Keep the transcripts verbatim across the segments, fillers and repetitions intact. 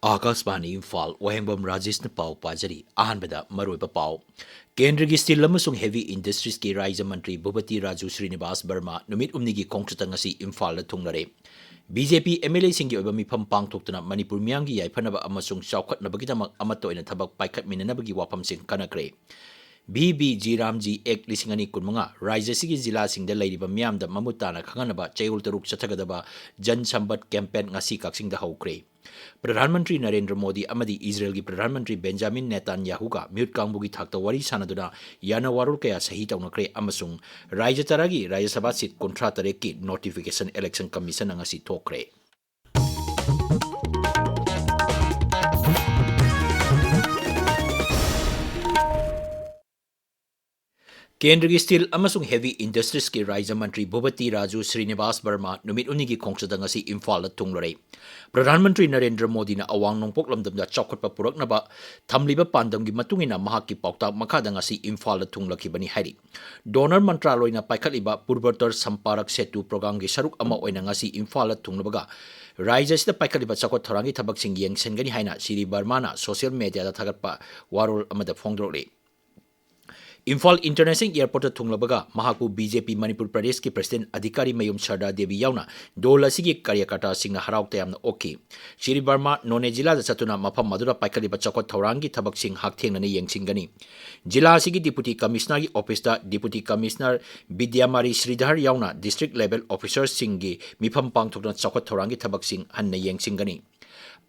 ꯑꯥꯀꯥꯁꯕꯥꯅꯤ ꯏꯝꯐꯥꯜ, ꯋꯥꯍꯦꯡꯕꯝ ꯔꯥꯖꯦꯁꯅ ꯄꯥꯎ ꯄꯥꯖꯔꯤ꯫ ꯑꯍꯥꯟꯕꯗ ꯃꯔꯨꯑꯣꯏꯕ ꯄꯥꯎ꯫ ꯀꯦꯟꯗ꯭ꯔꯒꯤ ꯁ꯭ꯇꯤꯜ ꯑꯃꯁꯨꯡ ꯍꯦꯚꯤ ꯏꯟꯗꯁꯇ꯭ꯔꯤꯁꯀꯤ ꯔꯥꯖ꯭ꯌ ꯃꯟꯇ꯭ꯔꯤ ꯚꯨꯄꯇꯤ ꯔꯥꯖꯨ ꯁ꯭ꯔꯤꯅꯤꯕꯥꯁ ꯕꯔꯃꯥ ꯅꯨꯃꯤꯠ ꯍꯨꯝꯅꯤꯒꯤ ꯈꯣꯡꯆꯠꯇ ꯉꯁꯤ ꯏꯝꯐꯥꯜꯗ ꯊꯨꯡꯂꯔꯦ꯫ B J P M L ꯑꯦꯁꯤꯡꯒꯤ ꯑꯣꯏꯕ ꯃꯤꯐꯝ ꯄꯥꯡꯊꯣꯛꯇꯨꯅ ꯃꯅꯤꯄꯨꯔ ꯃꯤꯌꯥꯝꯒꯤ ꯌꯥꯏꯐꯅꯕ ꯑꯃꯁꯨꯡ ꯆꯥꯎꯈꯠꯅꯕꯒꯤꯗꯃꯛ ꯑꯃꯠꯇ ꯑꯣꯏꯅ ꯊꯕꯛ ꯄꯥꯏꯈꯠꯃꯤꯟꯅꯅꯕꯒꯤ ꯋꯥꯐꯝꯁꯤꯡ ꯈꯟꯅꯈ꯭ꯔꯦ꯫ ꯚꯤ ꯕꯤ ꯖꯤ ꯔꯥꯝꯖꯤ ꯑꯦꯛ ꯂꯤꯁꯤꯡ ꯑꯅꯤ ꯀꯨꯟꯃꯉꯥ ꯔꯥꯖ꯭ꯌ ꯑꯁꯤꯒꯤ ꯖꯤꯂꯥꯁꯤꯡꯗ ꯂꯩꯔꯤꯕ ꯃꯤꯌꯥꯝꯗ ꯃꯃꯨꯠ ꯇꯥꯅ ꯈꯪꯍꯟꯅꯕ ꯆꯌꯣꯜ ꯇꯔꯨꯛ ꯆꯠꯊꯒꯗꯕ ꯖꯟ ꯁꯝꯕꯠ ꯀꯦꯝꯄꯦꯟ ꯉꯁꯤ ꯀꯛꯆꯤꯡꯗ ꯍꯧꯈ꯭ꯔꯦ꯫ ꯄ꯭ꯔꯙꯥꯟ ꯃꯟꯇ꯭ꯔꯤ ꯅꯔꯦꯟꯗ꯭ꯔ ꯃꯣꯗꯤ ꯑꯃꯗꯤ ꯏꯖꯔꯦꯜꯒꯤ ꯄ꯭ꯔꯙꯥꯟ ꯃꯟꯇ꯭ꯔꯤ ꯕꯦꯟꯖꯥꯃꯤꯟ ꯅꯦꯇꯥꯟꯌꯥꯍꯨꯒ ꯃꯤꯍꯨꯠ ꯀꯥꯡꯕꯨꯒꯤ ꯊꯥꯛꯇ ꯋꯥꯔꯤ ꯁꯥꯟꯅꯗꯨꯅ ꯌꯥꯅ ꯋꯥꯔꯣꯜ ꯀꯌꯥ ꯁꯍꯤ ꯇꯧꯅꯈ꯭ꯔꯦ ꯑꯃꯁꯨꯡ ꯔꯥꯖ꯭ꯌ ꯇꯔꯥꯒꯤ ꯔꯥꯖ꯭ꯌ ꯁꯚꯥ ꯁꯤꯠ ꯀꯨꯟꯊ꯭ꯔꯥ ꯇꯔꯦꯠꯀꯤ ꯅꯣꯇꯤꯐꯤꯀꯦꯁꯟ ꯏꯂꯦꯛꯁꯟ ꯀꯃꯤꯁꯟꯅ ꯉꯁꯤ ꯊꯣꯛꯈ꯭ꯔꯦ꯫ ꯀꯦꯟꯗ꯭ꯔꯒꯤ ꯁ꯭ꯇꯤꯜ ꯑꯃꯁꯨꯡ ꯍꯦꯚꯤ ꯏꯟꯗꯁꯇ꯭ꯔꯤꯁꯀꯤ ꯔꯥꯖ꯭ꯌ ꯃꯟꯇ꯭ꯔꯤ ꯚꯨꯄꯇꯤ ꯔꯥꯖꯨ ꯁ꯭ꯔꯤꯅꯤꯕꯥꯁ ꯕꯔꯃꯥ ꯅꯨꯃꯤꯠ ꯍꯨꯝꯅꯤꯒꯤ ꯈꯣꯡꯆꯠꯇ ꯉꯁꯤ ꯏꯝꯐꯥꯜꯗ ꯊꯨꯡꯂꯔꯦ꯫ ꯄ꯭ꯔꯙꯥꯟ ꯃꯟꯇ꯭ꯔꯤ ꯅꯔꯦꯟꯗ꯭ꯔ ꯃꯣꯗꯤꯅ ꯑꯋꯥꯡ ꯅꯣꯡꯄꯣꯛ ꯂꯝꯗꯝꯗ ꯆꯥꯎꯈꯠꯄ ꯄꯨꯔꯛꯅꯕ ꯊꯝꯂꯤꯕ ꯄꯥꯟꯗꯝꯒꯤ ꯃꯇꯨꯡ ꯏꯟꯅ ꯃꯍꯥꯛꯀꯤ ꯄꯥꯎꯇꯥꯛ ꯃꯈꯥꯗ ꯉꯁꯤ ꯏꯝꯐꯥꯜꯗ ꯊꯨꯡꯂꯛꯈꯤꯕꯅꯤ ꯍꯥꯏꯔꯤ꯫ ꯗꯣꯅꯔ ꯃꯟꯇ꯭ꯔꯥꯂꯣꯏꯅ ꯄꯥꯏꯈꯠꯂꯤꯕ ꯄꯨꯔꯕꯇꯔ ꯁꯝꯄꯥꯔꯛ ꯁꯦꯇꯨ ꯄ꯭ꯔꯣꯒ꯭ꯔꯥꯝꯒꯤ ꯁꯔꯨꯛ ꯑꯃ ꯑꯣꯏꯅ ꯉꯁꯤ ꯏꯝꯐꯥꯜꯗ ꯊꯨꯡꯂꯕꯒ ꯔꯥꯖ꯭ꯌ ꯑꯁꯤꯗ ꯄꯥꯏꯈꯠꯂꯤꯕ ꯆꯥꯎꯈꯠ ꯊꯧꯔꯥꯡꯒꯤ ꯊꯕꯛꯁꯤꯡ ꯌꯦꯡꯁꯤꯟꯒꯅꯤ ꯍꯥꯏꯅ ꯁ꯭ꯔꯤ ꯕꯔꯃꯥꯅ ꯁꯣꯁꯤꯌꯦꯜ ꯃꯦꯗꯤꯌꯥꯗ ꯊꯥꯒꯠꯄ ꯋꯥꯔꯣꯜ ꯑꯃꯗ ꯐꯣꯡꯗꯣꯔꯛꯂꯤ꯫ ꯏꯝꯐꯥꯜ ꯏꯟꯇꯔꯅꯦꯁꯅꯦꯜ ꯑꯦꯌꯔꯄꯣꯔꯠꯇ ꯊꯨꯡꯂꯕꯒ ꯃꯍꯥꯛꯄꯨ ꯕꯤ ꯖꯦ ꯄꯤ ꯃꯅꯤꯄꯨꯔ ꯄ꯭ꯔꯗꯦꯁꯀꯤ ꯄ꯭ꯔꯁꯤꯗꯦꯟꯠ ꯑꯙꯤꯀꯥꯔꯤ ꯃꯌꯨꯝ ꯁꯔꯗꯥ ꯗꯦꯕꯤ ꯌꯥꯎꯅ ꯗꯣꯜ ꯑꯁꯤꯒꯤ ꯀꯥꯔꯌꯀꯔꯇꯥꯁꯤꯡꯅ ꯍꯔꯥꯎ ꯇꯌꯥꯝꯅ ꯑꯣꯛꯈꯤ꯫ ꯁ꯭ꯔꯤ ꯕꯔꯃꯥ ꯅꯣꯅꯦ ꯖꯤꯂꯥꯗ ꯆꯠꯇꯨꯅ ꯃꯐꯝ ꯑꯗꯨꯗ ꯄꯥꯏꯈꯠꯂꯤꯕ ꯆꯥꯎꯈꯠ ꯊꯧꯔꯥꯡꯒꯤ ꯊꯕꯛꯁꯤꯡ ꯍꯛꯊꯦꯡꯅꯅ ꯌꯦꯡꯁꯤꯟꯒꯅꯤ꯫ ꯖꯤꯂꯥ ꯑꯁꯤꯒꯤ ꯗꯤꯄꯨꯇꯤ ꯀꯃꯤꯁꯅꯔꯒꯤ ꯑꯣꯐꯤꯁꯇ ꯗꯤꯄꯨꯇꯤ ꯀꯃꯤꯁꯅꯔ ꯕꯤꯗ꯭ꯌꯥꯃꯥꯔꯤ ꯁ꯭ꯔꯤꯙꯔ ꯌꯥꯎꯅ ꯗꯤꯁꯇ꯭ꯔꯤꯛ ꯂꯦꯚꯦꯜ ꯑꯣꯐꯤꯁꯔꯁꯤꯡꯒꯤ ꯃꯤꯐꯝ ꯄꯥꯡꯊꯣꯛꯇꯨꯅ ꯆꯥꯎꯈꯠ ꯊꯧꯔꯥꯡꯒꯤ ꯊꯕꯛꯁꯤꯡ ꯍꯟꯅ ꯌꯦꯡꯁꯤꯟꯒꯅꯤ꯫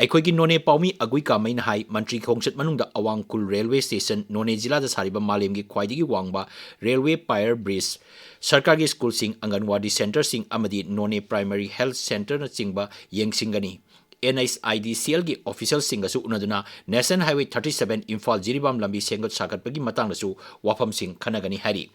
ꯑꯩꯈꯣꯏꯒꯤ ꯅꯣꯅꯦ ꯄꯥꯎꯃꯤ ꯑꯒꯨꯏ ꯀꯥꯃꯩꯅ ꯍꯥꯏ, ꯃꯟꯇ꯭ꯔꯤ ꯈꯣꯡꯆꯠ ꯃꯅꯨꯡꯗ ꯑꯋꯥꯡ ꯈꯨꯜ ꯔꯦꯜꯋꯦ ꯁ꯭ꯇꯦꯁꯟ, ꯅꯣꯅꯦ ꯖꯤꯂꯥꯗ ꯁꯥꯔꯤꯕ ꯃꯥꯂꯦꯝꯒꯤ ꯈ꯭ꯋꯥꯏꯗꯒꯤ ꯋꯥꯡꯕ ꯔꯦꯜꯋꯦ ꯄꯥꯏꯌꯔ ꯕ꯭ꯔꯤꯖ, ꯁꯔꯀꯥꯔꯒꯤ ꯁ꯭ꯀꯨꯜꯁꯤꯡ, ꯑꯪꯒꯟꯋꯥꯗꯤ ꯁꯦꯟꯇꯔꯁꯤꯡ ꯑꯃꯗꯤ ꯅꯣꯅꯦ ꯄ꯭ꯔꯥꯏꯃꯔꯤ ꯍꯦꯜꯊ ꯁꯦꯟꯇꯔꯅꯆꯤꯡꯕ ꯌꯦꯡꯁꯤꯟꯒꯅꯤ꯫ N H I D C ꯑꯦꯜꯒꯤ ꯑꯣꯐꯤꯁꯤꯌꯦꯜꯁꯤꯡꯒꯁꯨ ꯎꯅꯗꯨꯅ national highway thirty seven Imphal Jiribam ꯂꯝꯕꯤ ꯁꯦꯝꯒꯠ ꯁꯥꯒꯠꯄꯒꯤ ꯃꯇꯥꯡꯗꯁꯨ ꯋꯥꯐꯝꯁꯤꯡ ꯈꯟꯅꯒꯅꯤ ꯍꯥꯏꯔꯤ꯫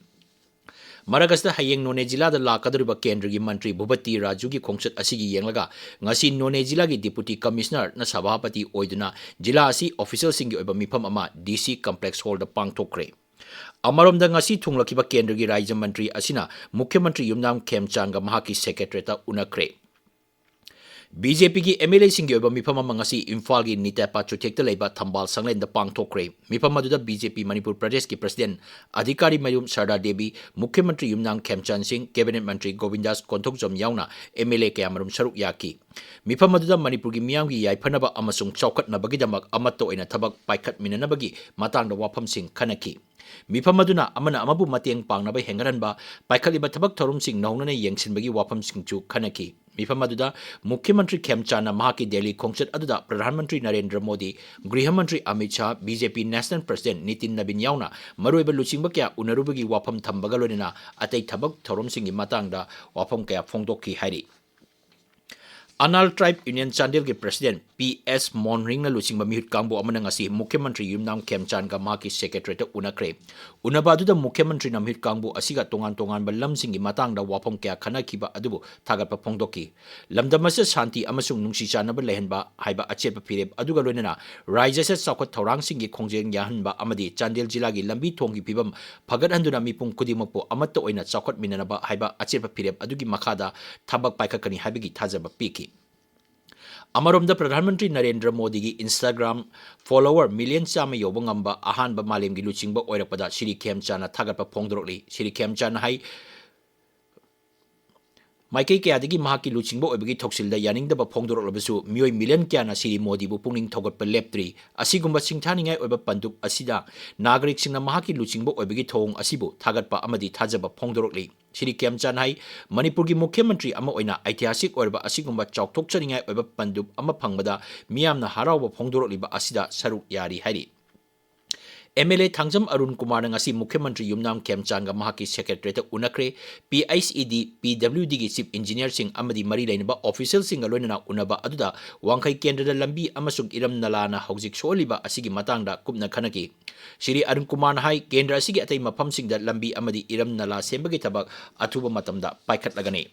ꯃꯔꯛ ꯑꯁꯤꯗ ꯍꯌꯦꯡ ꯅꯣꯅꯦ ꯖꯤꯂꯥꯗ ꯂꯥꯛꯀꯗꯧꯔꯤꯕ ꯀꯦꯟꯗ꯭ꯔꯒꯤ ꯃꯟꯇ꯭ꯔꯤ ꯚꯨꯄꯇꯤ ꯔꯥꯖꯨꯒꯤ ꯈꯣꯡꯆꯠ ꯑꯁꯤꯒꯤ ꯌꯦꯡꯂꯒ ꯉꯁꯤ ꯅꯣꯅꯦ ꯖꯤꯂꯥꯒꯤ ꯗꯤꯄꯨꯇꯤ ꯀꯃꯤꯁꯅꯔꯅ ꯁꯚꯥꯄꯇꯤ ꯑꯣꯏꯗꯨꯅ ꯖꯤꯂꯥ ꯑꯁꯤ ꯑꯣꯐꯤꯁꯤꯌꯦꯜꯁꯤꯡꯒꯤ ꯑꯣꯏꯕ ꯃꯤꯐꯝ ꯑꯃ ꯗꯤ ꯁꯤ ꯀꯝꯄ꯭ꯂꯦꯛꯁ ꯍꯣꯜꯗ ꯄꯥꯡꯊꯣꯛꯈ꯭ꯔꯦ꯫ ꯑꯃꯔꯣꯝꯗ ꯉꯁꯤ ꯊꯨꯡꯂꯛꯈꯤꯕ ꯀꯦꯟꯗ꯭ꯔꯒꯤ ꯔꯥꯖ꯭ꯌ ꯃꯟꯇ꯭ꯔꯤ ꯑꯁꯤꯅ ꯃꯨꯈ꯭ꯌ ꯃꯟꯇ꯭ꯔꯤ ꯌꯨꯝꯅꯥꯝ ꯈꯦꯝꯆꯥꯟꯒ ꯃꯍꯥꯛꯀꯤ ꯁꯦꯀ꯭ꯔꯦꯇꯔꯤꯌꯦꯠꯇ ꯎꯅꯈ꯭ꯔꯦ꯫ ꯕꯤ ꯖꯦ ꯄꯤꯒꯤ ꯑꯦꯝ ꯑꯦꯜ ꯑꯦꯁꯤꯡꯒꯤ ꯑꯣꯏꯕ ꯃꯤꯐꯝ ꯑꯃ ꯉꯁꯤ ꯏꯝꯐꯥꯜꯒꯤ ꯅꯤꯇꯦꯄꯥ ꯆꯨꯊꯦꯛꯇ ꯂꯩꯕ ꯊꯝꯕꯥꯜ ꯁꯪꯂꯦꯟꯗ ꯄꯥꯡꯊꯣꯛꯈ꯭ꯔꯦ꯫ ꯃꯤꯐꯝ ꯑꯗꯨꯗ ꯕꯤ ꯖꯦ ꯄꯤ ꯃꯅꯤꯄꯨꯔ ꯄ꯭ꯔꯗꯦꯁꯀꯤ ꯄ꯭ꯔꯁꯤꯗꯦꯟꯠ ꯑꯙꯤꯀꯥꯔꯤ ꯃꯌꯨꯝ ꯁꯔꯗꯥ ꯗꯦꯕꯤ, ꯃꯨꯈ꯭ꯌ ꯃꯟꯇ꯭ꯔꯤ ꯌꯨꯝꯅꯥꯝ ꯈꯦꯝꯆꯥꯟ ꯁꯤꯡ, ꯀꯦꯕꯤꯅꯦꯠ ꯃꯟꯇ꯭ꯔꯤ ꯒꯣꯕꯤꯟꯗꯥꯁ ꯀꯣꯟꯊꯧꯖꯝ ꯌꯥꯎꯅ ꯑꯦꯝ ꯑꯦꯜ ꯑꯦ ꯀꯌꯥꯃꯔꯨꯝ ꯁꯔꯨꯛ ꯌꯥꯈꯤ꯫ ꯃꯤꯐꯝ ꯑꯗꯨꯗ ꯃꯅꯤꯄꯨꯔꯒꯤ ꯃꯤꯌꯥꯝꯒꯤ ꯌꯥꯏꯐꯅꯕ ꯑꯃꯁꯨꯡ ꯆꯥꯎꯈꯠꯅꯕꯒꯤꯗꯃꯛ ꯑꯃꯠꯇ ꯑꯣꯏꯅ ꯊꯕꯛ ꯄꯥꯏꯈꯠꯃꯤꯟꯅꯅꯕꯒꯤ ꯃꯇꯥꯡꯗ ꯋꯥꯐꯝꯁꯤꯡ ꯈꯟꯅꯈꯤ꯫ ꯃꯤꯐꯝ ꯑꯗꯨꯅ ꯑꯃꯅ ꯑꯃꯕꯨ ꯃꯇꯦꯡ ꯄꯥꯡꯅꯕ ꯍꯦꯟꯒꯠꯍꯟꯕ, ꯄꯥꯏꯈꯠꯂꯤꯕ ꯊꯕꯛ ꯊꯧꯔꯝꯁꯤꯡ ꯅꯧꯍꯧꯅꯅ ꯌꯦꯡꯁꯤꯟꯕꯒꯤ ꯋꯥꯐꯝꯁꯤꯡꯁꯨ ꯈꯟꯅꯈꯤ꯫ ꯃꯤꯐꯝ ꯑꯗꯨꯗ ꯃꯨꯈ꯭ꯌ ꯃꯟꯇ꯭ꯔꯤ ꯈꯦꯝꯆꯥꯟꯅ ꯃꯍꯥꯛꯀꯤ ꯗꯦꯜꯂꯤ ꯈꯣꯡꯆꯠ ꯑꯗꯨꯗ ꯄ꯭ꯔꯙꯥꯟ ꯃꯟꯇ꯭ꯔꯤ ꯅꯔꯦꯟꯗ꯭ꯔ ꯃꯣꯗꯤ, ꯒ꯭ꯔꯤꯍ ꯃꯟꯇ꯭ꯔꯤ ꯑꯃꯤꯠ ꯁꯥꯍ, ꯕꯤ ꯖꯦ ꯄꯤ ꯅꯦꯁꯅꯦꯜ ꯄ꯭ꯔꯁꯤꯗꯦꯟꯠ ꯅꯤꯇꯤꯟ ꯅꯕꯤꯟ ꯌꯥꯎꯅ ꯃꯔꯨꯑꯣꯏꯕ ꯂꯨꯆꯤꯡꯕ ꯀꯌꯥ ꯎꯅꯔꯨꯕꯒꯤ ꯋꯥꯐꯝ ꯊꯝꯕꯒ ꯂꯣꯏꯅꯅ ꯑꯇꯩ ꯊꯕꯛ ꯊꯧꯔꯝꯁꯤꯡꯒꯤ ꯃꯇꯥꯡꯗ ꯋꯥꯐꯝ ꯀꯌꯥ ꯐꯣꯡꯗꯣꯛꯈꯤ ꯍꯥꯏꯔꯤ꯫ ꯑꯅꯥꯜ ꯇ꯭ꯔꯥꯏꯕ ꯌꯨꯅꯤꯌꯟ ꯆꯥꯟꯗꯦꯜꯒꯤ ꯄ꯭ꯔꯁꯤꯗꯦꯟꯠ ꯄꯤ ꯑꯦꯁ ꯃꯣꯍꯟ ꯔꯤꯡꯅ ꯂꯨꯆꯤꯡꯕ ꯃꯤꯍꯨꯠ ꯀꯥꯡꯕꯨ ꯑꯃꯅ ꯉꯁꯤ ꯃꯨꯈ꯭ꯌ ꯃꯟꯇ꯭ꯔꯤ ꯌꯨꯝꯅꯥꯝ ꯈꯦꯝꯆꯥꯟꯒ ꯃꯍꯥꯛꯀꯤ ꯁꯦꯀ꯭ꯔꯦꯇꯔꯤꯌꯦꯠꯇ ꯎꯅꯈ꯭ꯔꯦ꯫ ꯎꯅꯕ ꯑꯗꯨꯗ ꯃꯨꯈ꯭ꯌ ꯃꯟꯇ꯭ꯔꯤꯅ ꯃꯤꯍꯨꯠ ꯀꯥꯡꯕꯨ ꯑꯁꯤꯒ ꯇꯣꯉꯥꯟ ꯇꯣꯉꯥꯟꯕ ꯂꯝꯁꯤꯡꯒꯤ ꯃꯇꯥꯡꯗ ꯋꯥꯐꯝ ꯀꯌꯥ ꯈꯟꯅꯈꯤꯕ ꯑꯗꯨꯕꯨ ꯊꯥꯒꯠꯄ ꯐꯣꯡꯗꯣꯛꯈꯤ꯫ ꯂꯝꯗꯝ ꯑꯁꯤꯗ ꯁꯥꯟꯇꯤ ꯑꯃꯁꯨꯡ ꯅꯨꯡꯁꯤ ꯆꯥꯟꯅꯕ ꯂꯩꯍꯟꯕ ꯍꯥꯏꯕ ꯑꯆꯦꯠꯄ ꯐꯤꯔꯦꯞ ꯑꯗꯨꯒ ꯂꯣꯏꯅꯅ ꯔꯥꯖ꯭ꯌ ꯑꯁꯤꯗ ꯆꯥꯎꯈꯠ ꯊꯧꯔꯥꯡꯁꯤꯡꯒꯤ ꯈꯣꯡꯖꯦꯜ ꯌꯥꯍꯟꯕ ꯑꯃꯗꯤ ꯆꯥꯟꯗꯦꯜ ꯖꯤꯂꯥꯒꯤ ꯂꯝꯕꯤ ꯊꯣꯡꯒꯤ ꯐꯤꯕꯝ ꯐꯒꯠꯍꯟꯗꯨꯅ ꯃꯤꯄꯨꯝ ꯈꯨꯗꯤꯡꯃꯛꯄꯨ ꯑꯃꯠꯇ ꯑꯣꯏꯅ ꯆꯥꯎꯈꯠꯃꯤꯟꯅꯅꯕ ꯍꯥꯏꯕ ꯑꯆꯦꯠꯄ ꯐꯤꯔꯦꯞ ꯑꯗꯨꯒꯤ ꯃꯈꯥꯗ ꯊꯕꯛ ꯄꯥꯏꯈꯠꯀꯅꯤ ꯍꯥꯏꯕꯒꯤ ꯊꯥꯖꯕ ꯄꯤꯈꯤ꯫ ꯑꯃꯔꯣꯝꯗ ꯄ꯭ꯔꯙꯥꯟ ꯃꯟꯇ꯭ꯔꯤ ꯅꯔꯦꯟꯗ꯭ꯔ ꯃꯣꯗꯤꯒꯤ Instagram follower ꯃꯤꯂꯤꯌꯟ ꯆꯥꯝꯃ ꯌꯧꯕ ꯉꯝꯕ ꯑꯍꯥꯟꯕ ꯃꯥꯂꯦꯝꯒꯤ ꯂꯨꯆꯤꯡꯕ ꯑꯣꯏꯔꯛꯄꯗ ꯁ꯭ꯔꯤ ꯈꯦꯝꯆꯥꯟꯅ ꯊꯥꯒꯠꯄ ꯐꯣꯡꯗꯣꯔꯛꯂꯤ꯫ ꯁ꯭ꯔꯤ ꯈꯦꯝꯆꯥꯟꯅ ꯍꯥꯏ, ꯃꯥꯏꯀꯩ ꯀꯌꯥꯗꯒꯤ ꯃꯍꯥꯛꯀꯤ ꯂꯨꯆꯤꯡꯕ ꯑꯣꯏꯕꯒꯤ ꯊꯧꯁꯤꯜꯗ ꯌꯥꯅꯤꯡꯗꯕ ꯐꯣꯡꯗꯣꯔꯛꯂꯕꯁꯨ, ꯃꯤꯑꯣꯏ ꯃꯤꯂꯤꯌꯟ ꯀꯌꯥꯅ ꯁ꯭ꯔꯤ ꯃꯣꯗꯤꯕꯨ ꯄꯨꯛꯅꯤꯡ ꯊꯧꯒꯠꯄ ꯂꯦꯞꯇ꯭ꯔꯤ꯫ ꯑꯁꯤꯒꯨꯝꯕ ꯁꯤꯡꯊꯥꯅꯤꯡꯉꯥꯏ ꯑꯣꯏꯕ ꯄꯟꯗꯨꯞ ꯑꯁꯤꯗ ꯅꯥꯒꯔꯤꯛꯁꯤꯡꯅ ꯃꯍꯥꯛꯀꯤ ꯂꯨꯆꯤꯡꯕ ꯑꯣꯏꯕꯒꯤ ꯊꯧꯑꯣꯡ ꯑꯁꯤꯕꯨ ꯊꯥꯒꯠꯄ ꯑꯃꯗꯤ ꯊꯥꯖꯕ ꯐꯣꯡꯗꯣꯔꯛꯂꯤ꯫ ꯁ꯭ꯔꯤ ꯈꯦꯝꯆꯥꯟ ꯍꯥꯏ, ꯃꯅꯤꯄꯨꯔꯒꯤ ꯃꯨꯈ꯭ꯌ ꯃꯟꯇ꯭ꯔꯤ ꯑꯃ ꯑꯣꯏꯅ ꯑꯩꯇꯤꯍꯥꯁꯤꯛ ꯑꯣꯏꯔꯕ ꯑꯁꯤꯒꯨꯝꯕ ꯆꯥꯎꯊꯣꯛꯆꯅꯤꯡꯉꯥꯏ ꯑꯣꯏꯕ ꯄꯟꯗꯨꯞ ꯑꯃ ꯐꯪꯕꯗ ꯃꯤꯌꯥꯝꯅ ꯍꯔꯥꯎꯕ ꯐꯣꯡꯗꯣꯔꯛꯂꯤꯕ ꯑꯁꯤꯗ ꯁꯔꯨꯛ ꯌꯥꯔꯤ ꯍꯥꯏꯔꯤ꯫ M L A Thangjam Arun ꯀꯨꯃꯥꯔꯅ ꯉꯁꯤ ꯃꯨꯈ꯭ꯌ ꯃꯟꯇ꯭ꯔꯤ ꯌꯨꯝꯅꯥꯝ ꯈꯦꯝꯆꯥꯟꯒ ꯃꯍꯥꯛꯀꯤ ꯁꯦꯀ꯭ꯔꯦꯇꯔꯤꯌꯦꯠꯇ ꯎꯅꯈ꯭ꯔꯦ꯫ ꯄꯤ ꯑꯩꯆ ꯏ ꯗꯤ, ꯄꯤ ꯗꯕ꯭ꯂꯤꯎ ꯗꯤꯒꯤ ꯆꯤꯐ ꯏꯟꯖꯤꯅꯤꯌꯔꯁꯤꯡ ꯑꯃꯗꯤ ꯃꯔꯤ ꯂꯩꯅꯕ ꯑꯣꯐꯤꯁꯤꯌꯦꯜꯁꯤꯡꯒ ꯂꯣꯏꯅꯅ ꯎꯅꯕ ꯑꯗꯨꯗ ꯋꯥꯡꯈꯩ ꯀꯦꯟꯗ꯭ꯔꯗ ꯂꯝꯕꯤ ꯑꯃꯁꯨꯡ ꯏꯔꯝ ꯅꯂꯥꯅ ꯍꯧꯖꯤꯛ ꯁꯣꯛꯍꯜꯂꯤꯕ ꯑꯁꯤꯒꯤ ꯃꯇꯥꯡꯗ ꯀꯨꯞꯅ ꯈꯟꯅꯈꯤ꯫ ꯁ꯭ꯔꯤ ꯑꯔꯨꯟ ꯀꯨꯃꯥꯔꯅ ꯍꯥꯏ, ꯀꯦꯟꯗ꯭ꯔ ꯑꯁꯤꯒꯤ ꯑꯇꯩ ꯃꯐꯝꯁꯤꯡꯗ ꯂꯝꯕꯤ ꯑꯃꯗꯤ ꯏꯔꯝ ꯅꯂꯥ ꯁꯦꯝꯕꯒꯤ ꯊꯕꯛ ꯑꯊꯨꯕ ꯃꯇꯝꯗ ꯄꯥꯏꯈꯠꯂꯒꯅꯤ꯫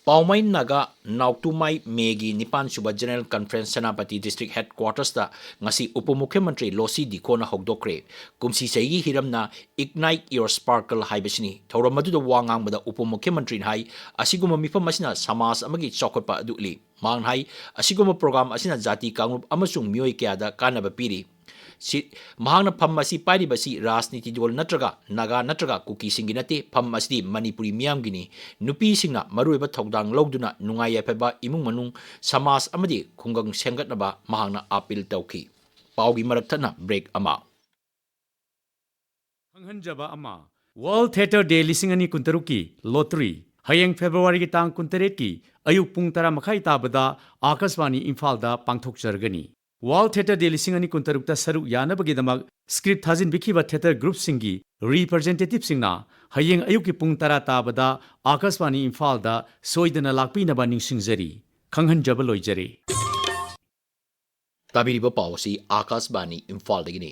ꯄꯥꯎꯃꯩ ꯅꯥꯒꯥ ꯅꯥꯎꯇꯨꯃꯥꯏ ꯃꯦꯒꯤ ꯅꯤꯄꯥꯟ ꯁꯨꯕ General Conference Senapati District Headquarters ꯇ ꯉꯁꯤ ꯎꯄ ꯃꯨꯈ꯭ꯌ ꯃꯟꯇ꯭ꯔꯤ ꯂꯣꯁꯤ ꯗꯤꯈꯣꯅ ꯍꯧꯗꯣꯛꯈ꯭ꯔꯦ꯫ ꯀꯨꯝꯁꯤ ꯆꯍꯤꯒꯤ ꯍꯤꯔꯝꯅ Ignite Your Sparkle ꯍꯥꯏꯕꯁꯤꯅꯤ꯫ ꯊꯧꯔꯝ ꯑꯗꯨꯗ ꯋꯥ ꯉꯥꯡꯕꯗ ꯎꯄ ꯃꯨꯈ꯭ꯌ ꯃꯟꯇ꯭ꯔꯤꯅ ꯍꯥꯏ, ꯑꯁꯤꯒꯨꯝꯕ ꯃꯤꯐꯝ ꯑꯁꯤꯅ ꯁꯃꯥꯖ ꯑꯃꯒꯤ ꯆꯥꯎꯈꯠꯄ ꯑꯗꯨ ꯎꯠꯂꯤ꯫ ꯃꯍꯥꯛꯅ ꯍꯥꯏ, ꯑꯁꯤꯒꯨꯝꯕ program ꯑꯁꯤꯅ ꯖꯥꯇꯤ ꯀꯥꯡꯂꯨꯞ ꯑꯃꯁꯨꯡ ꯃꯤꯑꯣꯏ ꯀꯌꯥꯗ ꯀꯥꯟꯅꯕ ꯄꯤꯔꯤ꯫ ꯁꯤ, ꯃꯍꯥꯛꯅ ꯐꯝ ꯑꯁꯤ ꯄꯥꯏꯔꯤꯕꯁꯤ ꯔꯥꯖꯅꯤꯇꯤ ꯗꯜ ꯅꯠꯇ꯭ꯔꯒ ꯅꯥꯒꯥ ꯅꯠꯇ꯭ꯔꯒ ꯀꯨꯀꯤꯁꯤꯡꯒꯤ ꯅꯠꯇꯦ, ꯐꯝ ꯑꯁꯤꯗꯤ ꯃꯅꯤꯄꯨꯔꯤ ꯃꯤꯌꯥꯝꯒꯤꯅꯤ꯫ ꯅꯨꯄꯤꯁꯤꯡꯅ ꯃꯔꯨꯑꯣꯏꯕ ꯊꯧꯗꯥꯡ ꯂꯧꯗꯨꯅ ꯅꯨꯡꯉꯥꯏ ꯌꯥꯏꯐꯕ ꯏꯃꯨꯡ ꯃꯅꯨꯡ, ꯁꯃꯥꯖ ꯑꯃꯗꯤ ꯈꯨꯡꯒꯪ ꯁꯦꯝꯒꯠꯅꯕ ꯃꯍꯥꯛꯅ appeal ꯇꯧꯈꯤ꯫ ꯄꯥꯎꯒꯤ ꯃꯔꯛ ꯊꯠꯅ break ꯑꯃ꯫ ꯈꯪꯍꯟꯖꯕ ꯑꯃ, World Theatre Day ꯂꯤꯁꯤꯡ ꯑꯅꯤ ꯀꯨꯟꯇꯔꯨꯛꯀꯤ lottery ꯍꯌꯦꯡ February ꯒꯤ ꯇꯥꯡ ꯀꯨꯟꯇꯔꯦꯠꯀꯤ ꯑꯌꯨꯛ ꯄꯨꯡ ꯇꯔꯥ ꯃꯈꯥꯏ ꯇꯥꯕꯗ ꯑꯥꯀꯥꯁꯕꯥꯅꯤ ꯏꯝꯐꯥꯜꯗ ꯄꯥꯡꯊꯣꯛꯆꯔꯒꯅꯤ꯫ World Theatre Day ꯂꯤꯁꯤꯡ ꯑꯅꯤ ꯀꯨꯟꯇꯔꯨꯛꯇ ꯁꯔꯨꯛ ꯌꯥꯅꯕꯒꯤꯗꯃꯛ script ꯊꯥꯖꯤꯟꯕꯤꯈꯤꯕ theatre group ꯁꯤꯡꯒꯤ representative ꯁꯤꯡꯅ ꯍꯌꯦꯡ ꯑꯌꯨꯛꯀꯤ ꯄꯨꯡ ꯇꯔꯥ ꯇꯥꯕꯗ ꯑꯥꯀꯥꯁꯕꯥꯅꯤ ꯏꯝꯐꯥꯜꯗ ꯁꯣꯏꯗꯅ ꯂꯥꯛꯄꯤꯅꯕ ꯅꯤꯡꯁꯤꯡꯖꯔꯤ꯫ ꯈꯪꯍꯟꯖꯕ ꯂꯣꯏꯖꯔꯦ꯫ ꯇꯥꯕꯤꯔꯤꯕ ꯄꯥꯎ ꯑꯁꯤ ꯑꯥꯀꯥꯁꯕꯥꯅꯤ ꯏꯝꯐꯥꯜꯗꯒꯤꯅꯤ꯫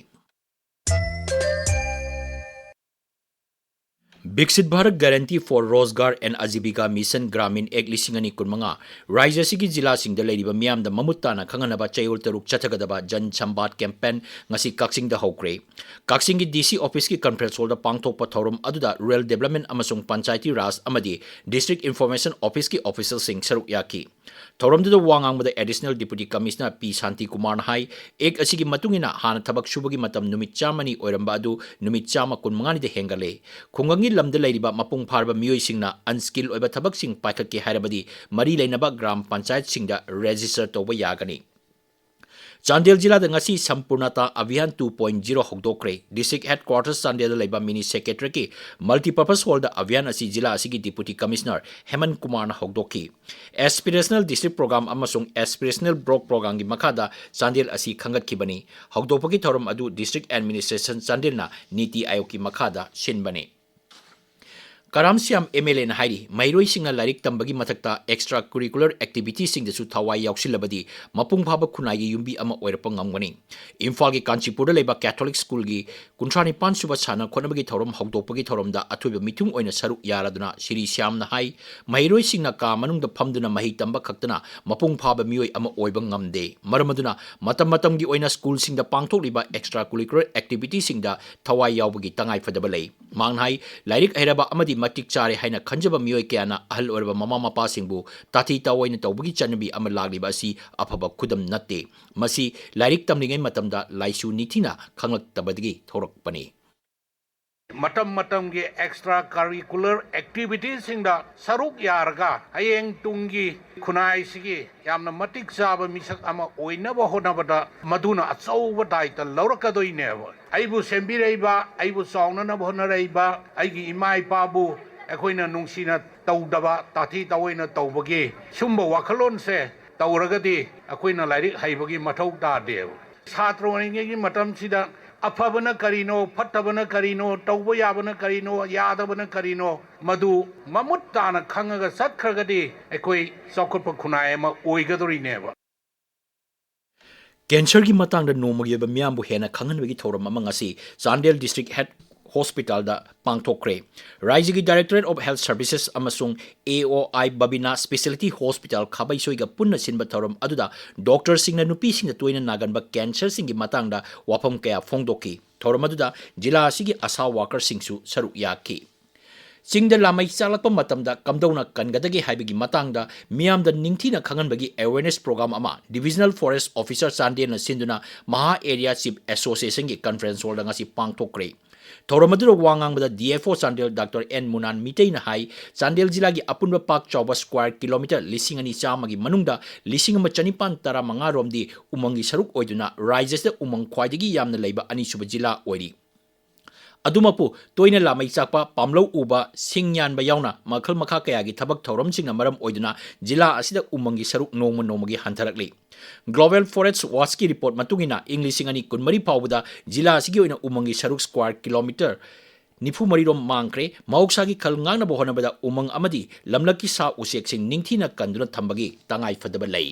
Viksit Bharat Guarantee for Rozgar and Ajibika Mission Gramin Act ꯂꯤꯁꯤꯡ ꯑꯅꯤ ꯀꯨꯟꯃꯉꯥ ꯔꯥꯖ꯭ꯌ ꯑꯁꯤꯒꯤ ꯖꯤꯂꯥꯁꯤꯡꯗ ꯂꯩꯔꯤꯕ ꯃꯤꯌꯥꯝꯗ ꯃꯃꯨꯠ ꯇꯥꯅ ꯈꯪꯍꯟꯅꯕ ꯆꯌꯣꯜ ꯇꯔꯨꯛ ꯆꯠꯊꯒꯗꯕ Jan Samvad campaign ꯉꯁꯤ ꯀꯛꯆꯤꯡꯗ ꯍꯧꯈ꯭ꯔꯦ꯫ ꯀꯛꯆꯤꯡꯒꯤ D C office ꯀꯤ conference hall ꯗ ꯄꯥꯡꯊꯣꯛꯄ ꯊꯧꯔꯝ ꯑꯗꯨꯗ Rural Development ꯑꯃꯁꯨꯡ Panchayati Raj ꯑꯃꯗꯤ District Information Office ꯀꯤ official ꯁꯤꯡ ꯁꯔꯨꯛ ꯌꯥꯈꯤ꯫ ꯊꯧꯔꯝꯗꯨꯗ ꯋꯥ ꯉꯥꯡꯕꯗ Additional Deputy Commissioner P ꯁꯥꯟꯇꯤ ꯀꯨꯃꯥꯔꯅ ꯍꯥꯏ, Act ꯑꯁꯤꯒꯤ ꯃꯇꯨꯡ ꯏꯟꯅ ꯍꯥꯟꯅ ꯊꯕꯛ ꯁꯨꯕꯒꯤ ꯃꯇꯝ ꯅꯨꯃꯤꯠ ꯆꯥꯝꯃꯅꯤ ꯑꯣꯏꯔꯝꯕ ꯑꯗꯨ ꯅꯨꯃꯤꯠ ꯆꯥꯝꯃ ꯀꯨꯟꯃꯉꯥꯅꯤꯗ ꯍꯦꯟꯒꯠꯂꯦ꯫ ꯈꯨꯡꯒꯪꯒꯤ ꯂꯝꯗ ꯂꯩꯔꯤꯕ ꯃꯄꯨꯡ ꯐꯥꯔꯕ ꯃꯤꯑꯣꯏꯁꯤꯡꯅ unskilled ꯑꯣꯏꯕ ꯊꯕꯛꯁꯤꯡ ꯄꯥꯏꯈꯠꯀꯦ ꯍꯥꯏꯔꯕꯗꯤ ꯃꯔꯤ ꯂꯩꯅꯕ ꯒ꯭ꯔꯥꯝ ꯄꯟꯆꯥꯌꯠꯁꯤꯡꯗ register ꯇꯧꯕ ꯌꯥꯒꯅꯤ꯫ ꯆꯥꯟꯗꯦꯜ ꯖꯤꯂꯥꯗ ꯉꯁꯤ Sampoornata Abhiyan two point zero ꯍꯧꯗꯣꯛꯈ꯭ꯔꯦ꯫ District Headquarters ꯆꯥꯟꯗꯦꯜꯗ ꯂꯩꯕ Mini Secretariat ꯀꯤ Multipurpose Hall ꯗ ꯑꯚꯤꯌꯥꯟ ꯑꯁꯤ ꯖꯤꯂꯥ ꯑꯁꯤꯒꯤ Deputy Commissioner ꯍꯦꯃꯟ ꯀꯨꯃꯥꯔꯅ ꯍꯧꯗꯣꯛꯈꯤ꯫ Aspirational District Program ꯑꯃꯁꯨꯡ Aspirational Block Program ꯒꯤ ꯃꯈꯥꯗ ꯆꯥꯟꯗꯦꯜ ꯑꯁꯤ ꯈꯟꯒꯠꯈꯤꯕꯅꯤ꯫ ꯍꯧꯗꯣꯛꯄꯒꯤ ꯊꯧꯔꯝ ꯑꯗꯨ District Administration ꯆꯥꯟꯗꯦꯜꯅ ꯅꯤꯇꯤ ꯑꯥꯌꯣꯒꯀꯤ ꯃꯈꯥꯗ ꯁꯤꯟꯕꯅꯤ꯫ ꯀꯔꯥꯝꯁ꯭ꯌꯥꯝ ꯑꯦꯝ ꯑꯦꯜ ꯑꯦꯅ ꯍꯥꯏꯔꯤ, ꯃꯍꯩꯔꯣꯏꯁꯤꯡꯅ ꯂꯥꯏꯔꯤꯛ ꯇꯝꯕꯒꯤ ꯃꯊꯛꯇ extra curricular activityꯁꯤꯡꯗꯁꯨ ꯊꯋꯥꯏ ꯌꯥꯎꯁꯤꯜꯂꯕꯗꯤ ꯃꯄꯨꯡ ꯐꯥꯕ ꯈꯨꯟꯅꯥꯏꯒꯤ ꯌꯨꯝꯕꯤ ꯑꯃ ꯑꯣꯏꯔꯛꯄ ꯉꯝꯒꯅꯤ꯫ ꯏꯝꯐꯥꯜꯒꯤ ꯀꯥꯟꯆꯤꯄꯨꯔꯗ ꯂꯩꯕ ꯀꯦꯊꯣꯂꯤꯛ ꯁ꯭ꯀꯨꯜꯒꯤ ꯀꯨꯟꯊ꯭ꯔꯥ ꯅꯤꯄꯥꯟ ꯁꯨꯕ ꯁꯥꯟꯅ ꯈꯣꯠꯅꯕꯒꯤ ꯊꯧꯔꯝ ꯍꯧꯗꯣꯛꯄꯒꯤ ꯊꯧꯔꯝꯗ ꯑꯊꯣꯏꯕ ꯃꯤꯊꯨꯡ ꯑꯣꯏꯅ ꯁꯔꯨꯛ ꯌꯥꯔꯗꯨꯅ ꯁꯤꯔꯤ ꯁ꯭ꯌꯥꯝꯅ ꯍꯥꯏ, ꯃꯍꯩꯔꯣꯏꯁꯤꯡꯅ ꯀꯥ ꯃꯅꯨꯡꯗ ꯐꯝꯗꯨꯅ ꯃꯍꯩ ꯇꯝꯕ ꯈꯛꯇꯅ ꯃꯄꯨꯡ ꯐꯥꯕ ꯃꯤꯑꯣꯏ ꯑꯃ ꯑꯣꯏꯕ ꯉꯝꯗꯦ꯫ ꯃꯔꯝ ꯑꯗꯨꯅ ꯃꯇꯝ ꯃꯇꯝꯒꯤ ꯑꯣꯏꯅ ꯁ꯭ꯀꯨꯜꯁꯤꯡꯗ ꯄꯥꯡꯊꯣꯛꯂꯤꯕ extra curricular activityꯁꯤꯡꯗ ꯊꯋꯥꯏ ꯌꯥꯎꯕꯒꯤ ꯇꯉꯥꯏ ꯐꯗꯕ ꯂꯩ꯫ ꯃꯍꯥꯛꯅ ꯍꯥꯏ, ꯂꯥꯏꯔꯤꯛ ꯍꯩꯔꯕ ꯑꯃꯗꯤ ꯃꯇꯤꯛ ꯆꯥꯔꯦ ꯍꯥꯏꯅ ꯈꯟꯖꯕ ꯃꯤꯑꯣꯏ ꯀꯌꯥꯅ ꯑꯍꯜ ꯑꯣꯏꯔꯕ ꯃꯃꯥ ꯃꯄꯥꯁꯤꯡꯕꯨ ꯇꯥꯊꯤ ꯇꯥꯑꯣꯏꯅ ꯇꯧꯕꯒꯤ ꯆꯠꯅꯕꯤ ꯑꯃ ꯂꯥꯛꯂꯤꯕ ꯑꯁꯤ ꯑꯐꯕ ꯈꯨꯗꯝ ꯅꯠꯇꯦ꯫ ꯃꯁꯤ ꯂꯥꯏꯔꯤꯛ ꯇꯝꯂꯤꯉꯩ ꯃꯇꯝꯗ ꯂꯥꯏꯁꯨ ꯅꯤꯡꯊꯤꯅ ꯈꯪꯂꯛꯇꯕꯗꯒꯤ ꯊꯣꯔꯛꯄꯅꯤ꯫ ꯃꯇꯝ ꯃꯇꯝꯒꯤ extra curricular activityꯁꯤꯡꯗ ꯁꯔꯨꯛ ꯌꯥꯔꯒ ꯍꯌꯦꯡ ꯇꯨꯡꯒꯤ ꯈꯨꯟꯅꯥꯏꯁꯤꯒꯤ ꯌꯥꯝꯅ ꯃꯇꯤꯛ ꯆꯥꯕ ꯃꯤꯁꯛ ꯑꯃ ꯑꯣꯏꯅꯕ ꯍꯣꯠꯅꯕꯗ ꯃꯗꯨꯅ ꯑꯆꯧꯕ ꯗꯥꯏꯇ ꯂꯧꯔꯛꯀꯗꯣꯏꯅꯦꯕ꯫ ꯑꯩꯕꯨ ꯁꯦꯝꯕꯤꯔꯛꯏꯕ, ꯑꯩꯕꯨ ꯆꯥꯎꯅꯅꯕ ꯍꯣꯠꯅꯔꯛꯏꯕ ꯑꯩꯒꯤ ꯏꯃꯥ ꯏꯄꯥꯕꯨ ꯑꯩꯈꯣꯏꯅ ꯅꯨꯡꯁꯤꯅ ꯇꯧꯗꯕ, ꯇꯥꯊꯤ ꯇꯥꯑꯣꯏꯅ ꯇꯧꯕꯒꯤ ꯁꯨꯝꯕ ꯋꯥꯈꯜꯂꯣꯟꯁꯦ ꯇꯧꯔꯒꯗꯤ ꯑꯩꯈꯣꯏꯅ ꯂꯥꯏꯔꯤꯛ ꯍꯩꯕꯒꯤ ꯃꯊꯧ ꯇꯥꯗꯦꯕ꯫ ꯁꯥꯇ꯭ꯔ ꯑꯣꯏꯔꯤꯉꯩꯒꯤ ꯃꯇꯝꯁꯤꯗ ꯑꯐꯕꯅ ꯀꯔꯤꯅꯣ, ꯐꯠꯇꯕꯅ ꯀꯔꯤꯅꯣ, ꯇꯧꯕ ꯌꯥꯕꯅ ꯀꯔꯤꯅꯣ, ꯌꯥꯗꯕꯅ ꯀꯔꯤꯅꯣ, ꯃꯗꯨ ꯃꯃꯨꯠ ꯇꯥꯅ ꯈꯪꯉꯒ ꯆꯠꯈ꯭ꯔꯒꯗꯤ ꯑꯩꯈꯣꯏ ꯆꯥꯎꯈꯠꯄ ꯈꯨꯟꯅꯥꯏ ꯑꯃ ꯑꯣꯏꯒꯗꯧꯔꯤꯅꯦꯕ꯫ ꯀꯦꯟꯁꯔꯒꯤ ꯃꯇꯥꯡꯗ ꯅꯣꯡꯃꯒꯤ ꯑꯣꯏꯕ ꯃꯤꯌꯥꯝꯕꯨ ꯍꯦꯟꯅ ꯈꯪꯍꯟꯕꯒꯤ ꯊꯧꯔꯝ ꯑꯃ ꯉꯁꯤ ꯆꯥꯟꯗꯦꯜ District Head Hospitalꯗ ꯄꯥꯡꯊꯣꯛꯈ꯭ꯔꯦ꯫ ꯔꯥꯏꯖ꯭ꯌꯒꯤ Directorate of Health Services ꯑꯃꯁꯨꯡ A O I Babina Speciality Hospital ꯈꯥꯕꯩꯁꯣꯏꯒ ꯄꯨꯟꯅ ꯁꯤꯟꯕ ꯊꯧꯔꯝ ꯑꯗꯨꯗ ꯗꯣꯛꯇꯔꯁꯤꯡꯅ ꯅꯨꯄꯤꯁꯤꯡꯗ ꯇꯣꯏꯅ ꯅꯥꯒꯟꯕ ꯀꯦꯟꯁꯔꯁꯤꯡꯒꯤ ꯃꯇꯥꯡꯗ ꯋꯥꯐꯝ ꯀꯌꯥ ꯐꯣꯡꯗꯣꯛꯈꯤ꯫ ꯊꯧꯔꯝ ꯑꯗꯨꯗ ꯖꯤꯂꯥ ꯑꯁꯤꯒꯤ ꯑꯁꯥ ꯋꯥꯀꯔꯁꯤꯡꯁꯨ ꯁꯔꯨꯛ ꯌꯥꯈꯤ꯫ ꯆꯤꯡꯗ ꯂꯥꯃꯩ ꯆꯥꯛꯂꯛꯄ ꯃꯇꯝꯗ ꯀꯝꯗꯧꯅ ꯀꯟꯒꯗꯒꯦ ꯍꯥꯏꯕꯒꯤ ꯃꯇꯥꯡꯗ ꯃꯤꯌꯥꯝꯗ ꯅꯤꯡꯊꯤꯅ ꯈꯪꯍꯟꯕꯒꯤ awareness program ꯑꯃ Divisional Forest Officer ꯆꯥꯟꯗꯦꯜꯅ ꯁꯤꯟꯗꯨꯅ ꯃꯍꯥ Area Chief Associationꯒꯤ conference hallꯗ ꯉꯁꯤ ꯄꯥꯡꯊꯣꯛꯈ꯭ꯔꯦ꯫ ꯊꯧꯔꯝ ꯑꯗꯨꯗ ꯋꯥ ꯉꯥꯡꯕꯗ D F O Chandel doctor N Munan ꯃꯤꯇꯩꯅ ꯍꯥꯏ, ꯆꯥꯟꯗꯦꯜ ꯖꯤꯂꯥꯒꯤ ꯑꯄꯨꯟꯕ ꯄꯥꯛ ꯆꯥꯎꯕ square kilometre ꯂꯤꯁꯤꯡ ꯑꯅꯤ ꯆꯥꯝꯃꯒꯤ ꯃꯅꯨꯡꯗ ꯂꯤꯁꯤꯡ ꯑꯃ ꯆꯅꯤꯄꯥꯟ ꯇꯔꯥꯃꯉꯥ ꯔꯣꯝꯗꯤ ꯎꯃꯪꯒꯤ ꯁꯔꯨꯛ ꯑꯣꯏꯗꯨꯅ ꯔꯥꯏꯖ꯭ꯌꯁꯤꯗ ꯎꯃꯪ ꯈ꯭ꯋꯥꯏꯗꯒꯤ ꯌꯥꯝꯅ ꯂꯩꯕ ꯑꯅꯤꯁꯨꯕ ꯖꯤꯂꯥ ꯑꯣꯏꯔꯤ꯫ ꯑꯗꯨꯃꯛꯄꯨ ꯇꯣꯏꯅ ꯂꯥꯃꯩ ꯆꯥꯛꯄ, ꯄꯥꯝꯂꯧ ꯎꯕ, ꯁꯤꯡ ꯌꯥꯟꯕ ꯌꯥꯎꯅ ꯃꯈꯜ ꯃꯈꯥ ꯀꯌꯥꯒꯤ ꯊꯕꯛ ꯊꯧꯔꯝꯁꯤꯡꯅ ꯃꯔꯝ ꯑꯣꯏꯗꯨꯅ ꯖꯤꯂꯥ ꯑꯁꯤꯗ ꯎꯃꯪꯒꯤ ꯁꯔꯨꯛ ꯅꯣꯡꯃ ꯅꯣꯡꯃꯒꯤ ꯍꯟꯊꯔꯛꯂꯤ꯫ Global Forest Watchꯀꯤ report ꯃꯇꯨꯡ ꯏꯟꯅ ꯏꯪ ꯂꯤꯁꯤꯡ ꯑꯅꯤ ꯀꯨꯟꯃꯔꯤ ꯐꯥꯎꯕꯗ ꯖꯤꯂꯥ ꯑꯁꯤꯒꯤ ꯑꯣꯏꯅ ꯎꯃꯪꯒꯤ ꯁꯔꯨꯛ square kilometre ꯅꯤꯐꯨ ꯃꯔꯤꯔꯣꯝ ꯃꯥꯡꯈ꯭ꯔꯦ꯫ ꯃꯍꯧꯁꯥꯒꯤ ꯈꯜ ꯉꯥꯛꯅꯕ ꯍꯣꯠꯅꯕꯗ ꯎꯃꯪ ꯑꯃꯗꯤ ꯂꯝꯂꯛꯀꯤ ꯁꯥ ꯎꯆꯦꯛꯁꯤꯡ ꯅꯤꯡꯊꯤꯅ ꯀꯟꯗꯨꯅ ꯊꯝꯕꯒꯤ ꯇꯉꯥꯏ ꯐꯗꯕ ꯂꯩ꯫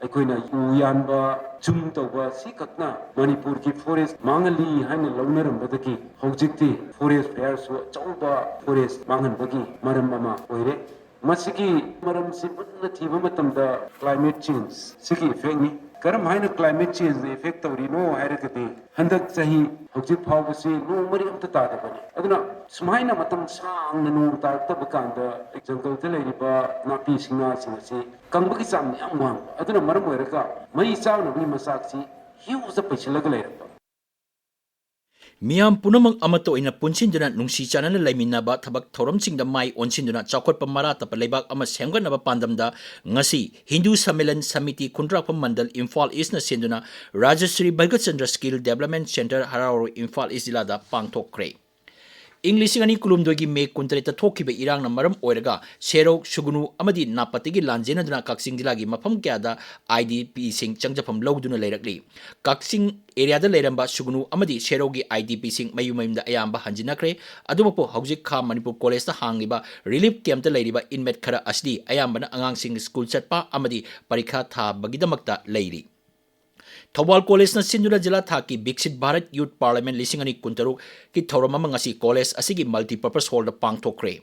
ꯑꯩꯈꯣꯏꯅ ꯎ ꯌꯥꯟꯕ, ꯆꯤꯡ ꯇꯧꯕ ꯁꯤ ꯈꯛꯅ ꯃꯅꯤꯄꯨꯔꯒꯤ ꯐꯣꯔꯦꯁ ꯃꯥꯡꯍꯜꯂꯤ ꯍꯥꯏꯅ ꯂꯧꯅꯔꯝꯕꯗꯒꯤ ꯍꯧꯖꯤꯛꯇꯤ ꯐꯣꯔꯦꯁ ꯐꯥꯌꯔꯁꯨ ꯑꯆꯧꯕ ꯐꯣꯔꯦꯁ ꯃꯥꯡꯍꯟꯕꯒꯤ ꯃꯔꯝ ꯑꯃ ꯑꯣꯏꯔꯦ꯫ ꯃꯁꯤꯒꯤ ꯃꯔꯝꯁꯤ ꯃꯨꯟꯅ ꯊꯤꯕ ꯃꯇꯝꯗ climate change ꯁꯤꯒꯤ effectꯅꯤ꯫ ꯀꯔꯝ ꯍꯥꯏꯅ climate changeꯅ effect ꯇꯧꯔꯤꯅꯣ ꯍꯥꯏꯔꯒꯗꯤ, ꯍꯟꯗꯛ ꯆꯍꯤ ꯍꯧꯖꯤꯛ ꯐꯥꯎꯕꯁꯤ ꯅꯣꯡ ꯃꯔꯤ ꯑꯝꯇ ꯇꯥꯗꯕꯅꯤ꯫ ꯑꯗꯨꯅ ꯁꯨꯃꯥꯏꯅ ꯃꯇꯝ ꯁꯥꯡꯅ ꯅꯣꯡ ꯇꯥꯔꯛꯇꯕ ꯀꯥꯟꯗ ꯖꯪꯒꯜꯗ ꯂꯩꯔꯤꯕ ꯅꯥꯄꯤ ꯁꯤꯡꯅꯥꯁꯤꯡ ꯑꯁꯤ ꯀꯪꯕꯒꯤ ꯆꯥꯡ ꯌꯥꯝ ꯋꯥꯡꯕ꯫ ꯑꯗꯨꯅ ꯃꯔꯝ ꯑꯣꯏꯔꯒ ꯃꯩ ꯆꯥꯛꯅꯕꯒꯤ ꯃꯆꯥꯛꯁꯤ hugeꯇ ꯄꯩꯁꯤꯜꯂꯒ ꯂꯩꯔꯛꯄ꯫ ꯃꯤꯌꯥꯝ ꯄꯨꯝꯅꯃꯛ ꯑꯃꯠꯇ ꯑꯣꯏꯅ ꯄꯨꯟꯁꯤꯟꯗꯨꯅ ꯅꯨꯡꯁꯤ ꯆꯥꯟꯅꯅ ꯂꯩꯃꯤꯟꯅꯕ ꯊꯕꯛ ꯊꯧꯔꯝꯁꯤꯡꯗ ꯃꯥꯏ ꯑꯣꯟꯁꯤꯟꯗꯨꯅ ꯆꯥꯎꯈꯠꯄ ꯃꯔꯥ ꯇꯞꯄ ꯂꯩꯕꯥꯛ ꯑꯃ ꯁꯦꯝꯒꯠꯅꯕ ꯄꯥꯟꯗꯝꯗ ꯉꯁꯤ ꯍꯤꯟꯗꯨ ꯁꯝꯃꯦꯂꯟ ꯁꯃꯤꯇꯤ ꯈꯨꯟꯗ꯭ꯔꯥꯛꯄꯝ ꯃꯟꯗꯜ ꯏꯝꯐꯥꯜ ꯏꯁꯅ ꯁꯤꯟꯗꯨꯅ Rajshri Bhagat Chandra skill development centre ꯍꯔꯥꯎꯔꯣ ꯏꯝꯐꯥꯜ ꯏꯁ ꯖꯤꯂꯥꯗ ꯄꯥꯡꯊꯣꯛꯈ꯭ꯔꯦ꯫ ꯏꯪ ꯂꯤꯁꯤꯡ ꯑꯅꯤ ꯀꯨꯟꯍꯨꯝꯗꯣꯏꯒꯤ ꯃꯦ ꯀꯨꯟꯇꯔꯦꯠꯇ ꯊꯣꯛꯈꯤꯕ ꯏꯔꯥꯡꯅ ꯃꯔꯝ ꯑꯣꯏꯔꯒ ꯁꯦꯔꯧ, ꯁꯨꯒꯨꯅꯨ ꯑꯃꯗꯤ ꯅꯥꯄꯠꯇꯒꯤ ꯂꯥꯟꯖꯦꯟꯅꯗꯨꯅ ꯀꯛꯆꯤꯡ ꯖꯤꯂꯥꯒꯤ ꯃꯐꯝ ꯀꯌꯥꯗ IDPꯁꯤꯡ ꯆꯪꯖꯐꯝ ꯂꯧꯗꯨꯅ ꯂꯩꯔꯛꯂꯤ꯫ ꯀꯛꯆꯤꯡ ꯑꯦꯔꯤꯌꯥꯗ ꯂꯩꯔꯝꯕ ꯁꯨꯒꯅꯨ ꯑꯃꯗꯤ ꯁꯦꯔꯧꯒꯤ IDPꯁꯤꯡ ꯃꯌꯨꯝ ꯃꯌꯨꯝꯗ ꯑꯌꯥꯝꯕ ꯍꯟꯖꯤꯟꯅꯈ꯭ꯔꯦ꯫ ꯑꯗꯨꯃꯛꯄꯨ ꯍꯧꯖꯤꯛ ꯈꯥ ꯃꯅꯤꯄꯨꯔ ꯀꯣꯂꯦꯖꯇ ꯍꯥꯡꯂꯤꯕ ꯔꯤꯂꯤꯐ ꯀꯦꯝꯞꯇ ꯂꯩꯔꯤꯕ ꯏꯟꯃꯦꯠ ꯈꯔ ꯑꯁꯤꯗꯤ ꯑꯌꯥꯝꯕꯅ ꯑꯉꯥꯡꯁꯤꯡ ꯁ꯭ꯀꯨꯜ ꯆꯠꯄ ꯑꯃꯗꯤ ꯄꯔꯤꯈꯥ ꯊꯥꯕꯒꯤꯗꯃꯛꯇ ꯂꯩꯔꯤ꯫ ꯊꯧꯕꯥꯜ ꯀꯣꯂꯦꯖꯅ ꯁꯤꯟꯗꯨꯅ ꯖꯤꯂꯥ ꯊꯥꯛꯀꯤ ꯕꯤꯛꯁꯤꯠ ꯚꯥꯔꯠ ꯌꯨꯠ ꯄꯥꯔꯂꯤꯌꯥꯃꯦꯟꯠ ꯂꯤꯁꯤꯡ ꯑꯅꯤ ꯀꯨꯟꯇꯔꯨꯛꯀꯤ ꯊꯧꯔꯝ ꯑꯃ ꯉꯁꯤ ꯀꯣꯂꯦꯖ ꯑꯁꯤꯒꯤ multipurpose hallꯗ ꯄꯥꯡꯊꯣꯛꯈ꯭ꯔꯦ꯫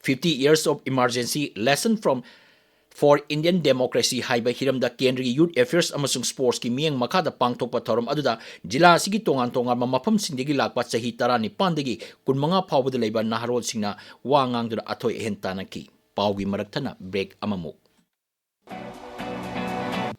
Fifty years of emergency lesson from for Indian democracy ꯍꯥꯏꯕ ꯍꯤꯔꯝꯗ ꯀꯦꯟꯗ꯭ꯔꯒꯤ ꯌꯨꯠ ꯑꯦꯐꯤꯌꯔꯁ ꯑꯃꯁꯨꯡ ꯁ꯭ꯄꯣꯔꯠꯁꯀꯤ ꯃꯤꯠꯌꯦꯡ ꯃꯈꯥꯗ ꯄꯥꯡꯊꯣꯛꯄ ꯊꯧꯔꯝ ꯑꯗꯨꯗ ꯖꯤꯂꯥ ꯑꯁꯤꯒꯤ ꯇꯣꯉꯥꯟ ꯇꯣꯉꯥꯟꯕ ꯃꯐꯝꯁꯤꯡꯗꯒꯤ ꯂꯥꯛꯄ ꯆꯍꯤ ꯇꯔꯥꯅꯤꯄꯥꯟꯗꯒꯤ ꯀꯨꯟꯃꯉꯥ ꯐꯥꯎꯕꯗ ꯂꯩꯕ ꯅꯍꯥꯔꯣꯜꯁꯤꯡꯅ ꯋꯥ ꯉꯥꯡꯗꯨꯅ ꯑꯊꯣꯏ ꯑꯍꯦꯟ ꯇꯥꯟꯅꯈꯤ꯫ ꯄꯥꯎꯒꯤ ꯃꯔꯛ ꯊꯠꯅ break ꯑꯃꯃꯨꯛ꯫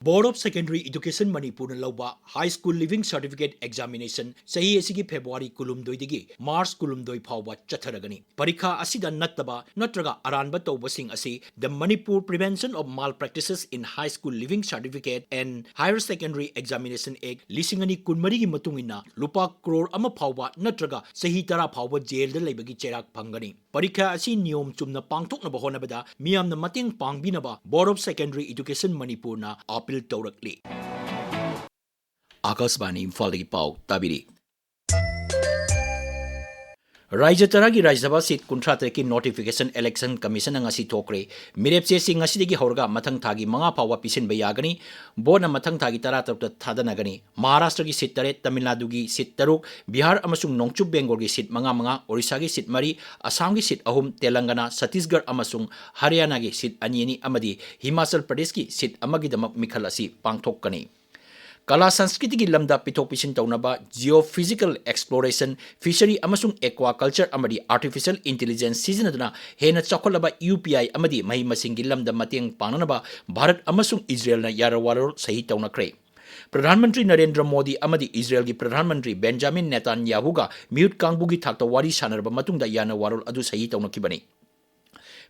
Board of Secondary Education ꯃꯅꯤꯄꯨꯔꯅ ꯂꯧꯕ High School Leaving Certificate Examination ꯆꯍꯤ ꯑꯁꯤꯒꯤ ꯐꯦꯕ꯭ꯔꯨꯋꯥꯔꯤ ꯀꯨꯟꯍꯨꯝꯗꯣꯏꯗꯒꯤ ꯃꯥꯔꯆ ꯀꯨꯟꯍꯨꯝꯗꯣꯏ ꯐꯥꯎꯕ ꯆꯠꯊꯔꯒꯅꯤ꯫ ꯄꯔꯤꯈꯥ ꯑꯁꯤꯗ ꯅꯠꯇꯕ ꯅꯠꯇ꯭ꯔꯒ ꯑꯔꯥꯟꯕ ꯇꯧꯕꯁꯤꯡ ꯑꯁꯤ The Manipur Prevention of Malpractices in High School Leaving Certificate and Higher Secondary Examination Act ꯂꯤꯁꯤꯡ ꯑꯅꯤ ꯀꯨꯟꯃꯔꯤꯒꯤ ꯃꯇꯨꯡ ꯏꯟꯅ ꯂꯨꯄꯥ ꯀ꯭ꯔꯣꯔ ꯑꯃ ꯐꯥꯎꯕ ꯅꯠꯇ꯭ꯔꯒ ꯆꯍꯤ ꯇꯔꯥ ꯐꯥꯎꯕ ꯖꯦꯜꯗ ꯂꯩꯕꯒꯤ ꯆꯩꯔꯥꯛ ꯐꯪꯒꯅꯤ꯫ ꯄꯔꯤꯈꯥ ꯑꯁꯤ ꯅꯤꯌꯣꯝ ꯆꯨꯝꯅ ꯄꯥꯡꯊꯣꯛꯅꯕ ꯍꯣꯠꯅꯕꯗ ꯃꯤꯌꯥꯝꯅ ꯃꯇꯦꯡ ꯄꯥꯡꯕꯤꯅꯕ Board of Secondary Education ꯃꯅꯤꯄꯨꯔꯅ ꯑꯥꯄꯤꯜ ꯇꯧꯔꯛꯂꯤ꯫ ꯑꯥꯀꯥꯁꯕꯥꯅꯤ ꯏꯝꯐꯥꯜꯗꯒꯤ ꯄꯥꯎ ꯇꯥꯕꯤꯔꯤ꯫ ꯔꯥꯖ꯭ꯌ ꯇꯔꯥꯒꯤ ꯔꯥꯖ꯭ꯌ ꯁꯚꯥ ꯁꯤꯠ ꯀꯨꯟꯊ꯭ꯔꯥ ꯇꯔꯦꯠꯀꯤ notification election commissionꯅ ꯉꯁꯤ ꯊꯣꯛꯈ꯭ꯔꯦ꯫ ꯃꯤꯔꯦꯞ ꯆꯦꯁꯤꯡ ꯉꯁꯤꯗꯒꯤ ꯍꯧꯔꯒ ꯃꯊꯪ ꯊꯥꯒꯤ ꯃꯉꯥ ꯐꯥꯎꯕ ꯄꯤꯁꯤꯟꯕ ꯌꯥꯒꯅꯤ꯫ ꯚꯣꯠꯅ ꯃꯊꯪ ꯊꯥꯒꯤ ꯇꯔꯥ ꯇꯔꯨꯛꯇ ꯊꯥꯗꯅꯒꯅꯤ꯫ ꯃꯍꯥꯔꯥꯁꯇ꯭ꯔꯒꯤ ꯁꯤꯠ ꯇꯔꯦꯠ, ꯇꯥꯃꯤꯜ ꯅꯥꯗꯨꯒꯤ ꯁꯤꯠ ꯇꯔꯨꯛ, ꯕꯤꯍꯥꯔ ꯑꯃꯁꯨꯡ ꯅꯣꯡꯆꯨꯞ ꯕꯦꯡꯒꯣꯜꯒꯤ ꯁꯤꯠ ꯃꯉꯥ ꯃꯉꯥ, ꯑꯣꯔꯤꯁꯥꯒꯤ ꯁꯤꯠ ꯃꯔꯤ, ꯑꯁꯥꯝꯒꯤ ꯁꯤꯠ ꯑꯍꯨꯝ, ꯇꯦꯂꯪꯒꯅꯥ, ꯁꯠꯇꯤꯁꯒꯔ ꯑꯃꯁꯨꯡ ꯍꯔꯤꯌꯥꯅꯥꯒꯤ ꯁꯤꯠ ꯑꯅꯤ ꯑꯅꯤ ꯑꯃꯗꯤ ꯍꯤꯃꯥꯆꯜ ꯄ꯭ꯔꯗꯦꯁꯀꯤ ꯁꯤꯠ ꯑꯃꯒꯤꯗꯃꯛ ꯃꯤꯈꯜ ꯑꯁꯤ ꯄꯥꯡꯊꯣꯛꯀꯅꯤ꯫ ꯀꯂꯥ ꯁꯪꯁꯀ꯭ꯔꯤꯇꯤꯒꯤ ꯂꯝꯗ ꯄꯤꯊꯣꯛ ꯄꯤꯁꯤꯟ ꯇꯧꯅꯕ geophysical exploration, fishery ꯑꯃꯁꯨꯡ aquaculture ꯑꯃꯗꯤ artificial intelligence ꯁꯤꯖꯤꯟꯅꯗꯨꯅ ꯍꯦꯟꯅ ꯆꯥꯎꯈꯠꯂꯕ ꯌꯨ ꯄꯤ ꯑꯥꯏ ꯑꯃꯗꯤ ꯃꯍꯩ ꯃꯁꯤꯡꯒꯤ ꯂꯝꯗ ꯃꯇꯦꯡ ꯄꯥꯡꯅꯅꯕ ꯚꯥꯔꯠ ꯑꯃꯁꯨꯡ ꯏꯖꯔꯦꯜꯅ ꯌꯥꯔ ꯋꯥꯔꯣꯜ ꯁꯍꯤ ꯇꯧꯅꯈ꯭ꯔꯦ꯫ ꯄ꯭ꯔꯙꯥꯟ ꯃꯟꯇ꯭ꯔꯤ ꯅꯔꯦꯟꯗ꯭ꯔ ꯃꯣꯗꯤ ꯑꯃꯗꯤ ꯏꯖꯔꯦꯜꯒꯤ ꯄ꯭ꯔꯙꯥꯟ ꯃꯟꯇ꯭ꯔꯤ ꯕꯦꯟꯖꯥꯃꯤꯟ ꯅꯦꯇꯥꯟꯌꯥꯍꯨꯒ ꯃꯤꯍꯨꯠ ꯀꯥꯡꯕꯨꯒꯤ ꯊꯥꯛꯇ ꯋꯥꯔꯤ ꯁꯥꯟꯅꯔꯕ ꯃꯇꯨꯡꯗ ꯌꯥꯅ ꯋꯥꯔꯣꯜ ꯑꯗꯨ ꯁꯍꯤ ꯇꯧꯅꯈꯤꯕꯅꯤ꯫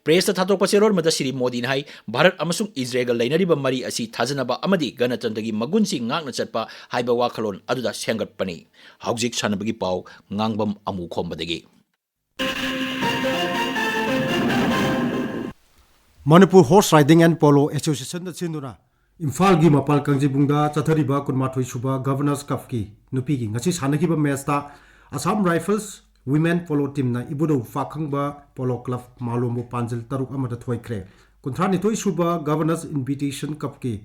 ꯄ꯭ꯔꯦꯁꯇ ꯊꯥꯗꯣꯛꯄ ꯆꯦꯔꯣꯜ ꯑꯃꯗ ꯁ꯭ꯔꯤ ꯃꯣꯗꯤꯅ ꯍꯥꯏ, ꯚꯥꯔꯠ ꯑꯃꯁꯨꯡ ꯏꯖꯔꯦꯜꯒ ꯂꯩꯅꯔꯤꯕ ꯃꯔꯤ ꯑꯁꯤ ꯊꯥꯖꯅꯕ ꯑꯃꯗꯤ ꯒꯅꯇꯟꯇ꯭ꯔꯒꯤ ꯃꯒꯨꯟꯁꯤꯡ ꯉꯥꯛꯅ ꯆꯠꯄ ꯍꯥꯏꯕ ꯋꯥꯈꯜꯂꯣꯟ ꯑꯗꯨꯗ ꯁꯦꯝꯒꯠꯄꯅꯤ꯫ ꯍꯧꯖꯤꯛ ꯁꯥꯟꯅꯕꯒꯤ ꯄꯥꯎ, ꯉꯥꯡꯕꯝ ꯑꯃꯨ ꯈꯣꯝꯕꯗꯒꯤ꯫ Manipur Horse Riding and Polo Associationꯅ ꯁꯤꯟꯗꯨꯅ ꯏꯝꯐꯥꯜꯒꯤ ꯃꯄꯥꯜ ꯀꯥꯡꯖꯩꯕꯨꯡꯗ ꯆꯠꯊꯔꯤꯕ ꯀꯨꯟꯃꯥꯊꯣꯏ ꯁꯨꯕ Governors Cupꯀꯤ ꯅꯨꯄꯤꯒꯤ ꯉꯁꯤ ꯁꯥꯟꯅꯈꯤꯕ matchꯇ Assam Rifles Women Polo Teamꯅ ꯏꯕꯨꯙꯧ ꯄꯥꯈꯪꯕ Polo Club ꯃꯥꯂꯣꯝꯕꯨ ꯄꯥꯟꯖꯜ ꯇꯔꯨꯛ ꯑꯃꯗ ꯊꯣꯏꯈ꯭ꯔꯦ꯫ ꯀꯨꯟꯊ꯭ꯔꯥꯅꯤꯊꯣꯏ ꯁꯨꯕ Governors Invitation Cupꯀꯤ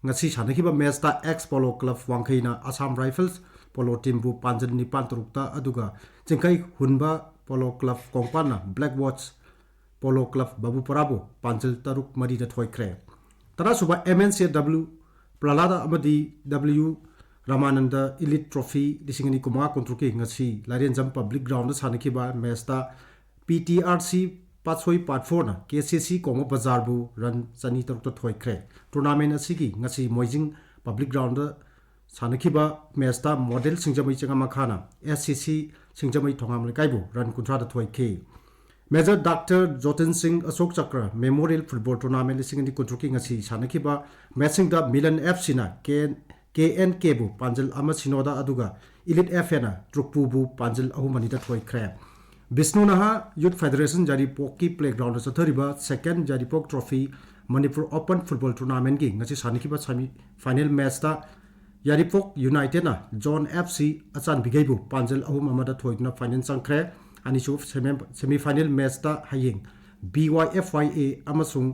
ꯉꯁꯤ ꯁꯥꯟꯅꯈꯤꯕ matchꯇ Ex Polo Club ꯋꯥꯡꯈꯩꯅ Assam Rifles Polo Teamꯕꯨ ꯄꯥꯟꯖꯜ ꯅꯤꯄꯥꯟ ꯇꯔꯨꯛꯇ, ꯑꯗꯨꯒ ꯆꯤꯡꯈꯩ ꯍꯨꯟꯕ Polo Club ꯀꯣꯡꯄꯥꯟꯅ Black Watch Polo Club ꯕꯥꯕꯨꯄꯔꯥꯕꯨ ꯄꯥꯟꯖꯜ ꯇꯔꯨꯛ ꯃꯔꯤꯗ ꯊꯣꯏꯈ꯭ꯔꯦ꯫ ꯇꯔꯥꯁꯨꯕ M N C W ꯄ꯭ꯔꯂꯥꯗ ꯑꯃꯗꯤ W ꯔꯥꯃꯥꯅꯟꯗ Elite Trophy ꯂꯤꯁꯤꯡ ꯑꯅꯤ ꯀꯨꯟꯃꯉꯥ ꯀꯨꯟꯇꯔꯨꯛꯀꯤ ꯉꯁꯤ ꯂꯥꯏꯔꯦꯟꯖꯝ Public Groundꯗ ꯁꯥꯟꯅꯈꯤꯕ matchꯇ P T R C ꯄꯥꯠꯁꯣꯏ Part Fourꯅ K C C ꯀꯣꯡꯕ ꯕꯖꯥꯔꯕꯨ run ꯆꯅꯤ ꯇꯔꯨꯛꯇ ꯊꯣꯏꯈ꯭ꯔꯦ꯫ Tournament ꯑꯁꯤꯒꯤ ꯉꯁꯤ ꯃꯣꯏꯖꯤꯡ Public Groundꯗ ꯁꯥꯟꯅꯈꯤꯕ matchꯇ Model ꯁꯤꯡꯖꯃꯩ ꯆꯤꯡꯉꯥꯃꯈꯥꯅ S C C ꯁꯤꯡꯖꯃꯩ ꯊꯣꯉꯥꯝ ꯂꯩꯀꯥꯏꯕꯨ run ꯀꯨꯟꯊ꯭ꯔꯥꯗ ꯊꯣꯏꯈꯤ꯫ Major Doctor Jotin Singh Ashok Chakra Memorial Football Tournament ꯂꯤꯁꯤꯡ ꯑꯅꯤ ꯀꯨꯟꯇꯔꯨꯛꯀꯤ ꯉꯁꯤ ꯁꯥꯟꯅꯈꯤꯕ matchꯁꯤꯡꯗ Milan F Cꯅ K N, K N Kꯕꯨ ꯄꯥꯟꯖꯜ ꯑꯃ ꯁꯤꯅꯣꯗ, ꯑꯗꯨꯒ Elite F Aꯅ ꯇ꯭ꯔꯨꯛꯄꯨꯕꯨ ꯄꯥꯟꯖꯜ ꯑꯍꯨꯝ ꯑꯅꯤꯗ ꯊꯣꯏꯈ꯭ꯔꯦ꯫ ꯕꯤꯁꯅꯨ ꯅꯍꯥ Youth Federation ꯌꯥꯏꯔꯤꯄꯣꯛꯀꯤ playgroundꯗ ꯆꯠꯊꯔꯤꯕ second ꯌꯥꯏꯔꯤꯄꯣꯛ Trophy Manipur Open Football Tournamentꯀꯤ ꯉꯁꯤ ꯁꯥꯟꯅꯈꯤꯕ semi final matchꯇ ꯌꯥꯏꯔꯤꯄꯣꯛ ꯌꯨꯅꯥꯏꯇꯦꯗꯅ ꯖꯣꯟ ꯑꯦꯐ ꯁꯤ ꯑꯆꯥꯟꯕꯤꯈꯩꯕꯨ ꯄꯥꯟꯖꯜ ꯑꯍꯨꯝ ꯑꯃꯗ ꯊꯣꯏꯗꯨꯅ ꯐꯥꯏꯅꯦꯜ ꯆꯪꯈ꯭ꯔꯦ꯫ ꯑꯅꯤꯁꯨꯕ ꯁꯦꯃꯤ-, ꯁꯦꯃꯤꯐꯥꯏꯅꯦꯜ ꯃꯦꯆꯇ ꯍꯌꯦꯡ ꯕꯤ ꯋꯥꯏ ꯑꯦꯐ ꯋꯥꯏ ꯑꯦ ꯑꯃꯁꯨꯡ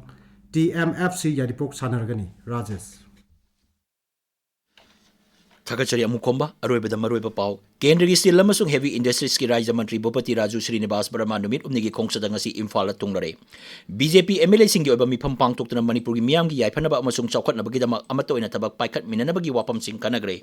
ꯇꯤ ꯑꯦꯝ ꯑꯦꯐ ꯁꯤ ꯌꯥꯏꯔꯤꯄꯣꯛ ꯁꯥꯟꯅꯔꯒꯅꯤ꯫ ꯔꯥꯖꯦꯁ꯫ ꯊꯥꯒꯠꯆꯔꯤ ꯑꯃꯨꯛ ꯈꯣꯝꯕ꯫ ꯑꯔꯣꯏꯕꯗ ꯃꯔꯨꯑꯣꯏꯕ ꯄꯥꯎ꯫ ꯀꯦꯟꯗ꯭ꯔꯒꯤ ꯁ꯭ꯇꯤꯜ ꯑꯃꯁꯨꯡ ꯍꯦꯚꯤ ꯏꯟꯗꯁꯇ꯭ꯔꯤꯖꯀꯤ ꯔꯥꯖ꯭ꯌ ꯃꯟꯇ꯭ꯔꯤ ꯚꯨꯄꯇꯤ ꯔꯥꯖꯨ ꯁ꯭ꯔꯤꯅꯤꯕꯥꯁ ꯕꯔꯃꯥ ꯅꯨꯃꯤꯠ ꯍꯨꯝꯅꯤꯒꯤ ꯈꯣꯡꯆꯠꯇ ꯉꯁꯤ ꯏꯝꯐꯥꯜꯗ ꯊꯨꯡꯂꯔꯦ꯫ B J P M L ꯑꯦꯁꯤꯡꯒꯤ ꯑꯣꯏꯕ ꯃꯤꯐꯝ ꯄꯥꯡꯊꯣꯛꯇꯨꯅ ꯃꯅꯤꯄꯨꯔꯒꯤ ꯃꯤꯌꯥꯝꯒꯤ ꯌꯥꯏꯐꯅꯕ ꯑꯃꯁꯨꯡ ꯆꯥꯎꯈꯠꯅꯕꯒꯤꯗꯃꯛ ꯑꯃꯠꯇ ꯑꯣꯏꯅ ꯊꯕꯛ ꯄꯥꯏꯈꯠꯃꯤꯟꯅꯅꯕꯒꯤ ꯋꯥꯐꯝꯁꯤꯡ ꯈꯟꯅꯈ꯭ꯔꯦ꯫